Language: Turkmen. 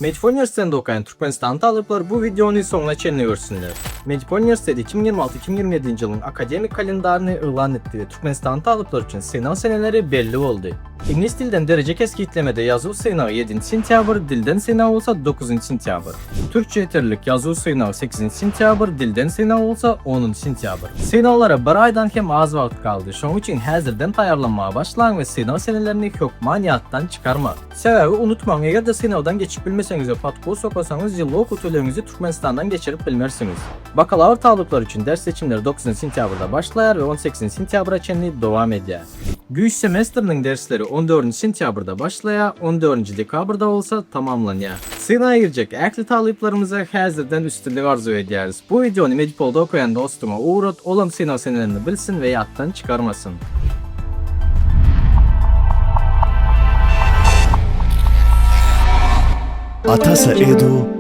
Medipol uniwersitetinde okaýan Türkmenistanly talyplar bu wideony soňuna çenli görsünler. Medipol uniwersiteti 2026-2027 ýylyň akademik kalendaryny yglan etdi we Türkmenistanly talyplar üçin synag seneleri belli boldy. Iňlis dilden dereje kesgitlemede ýazuw synagy ýedinji sentýabr, dilden synag bolsa dokuzynjy sentýabr. Türkçe ýeterlik ýazuw synagy sekizinji sentýabr, dilden synag bolsa onunjy sentýabr. Synaglara bir aýdan hem az wagt galdy, şonuň üçin häzirden taýýarlanmaga başlaň we synag senelerini hökman ýatdan çykarmaň. Sebäbi unutmaň, eger-de synagdan geçip bilmeseňiz we podkurs okasaňyz, ýyllyk okuw tölegiňizi Türkmenistandan geçirip bilmersiňiz. Bakalawr talyplary üçin ders seçimleri dokuzynjy sentýabrda başlaýar we on sekizinji sentýabra çenli dowam edýär. Güýz semestriniň dersleri on dördünji sentýabrda başlaýar, on dördünji dekabrda bolsa tamamlanýar. Synaga girjek ähli talyplarymyza häzirden üstünlik arzuw edýäris. Bu wideony Medipolda okaýan dostuňa ugrat, olam synag senelerini bilsin we ýatdan çykarmasyn. Atasa Edu.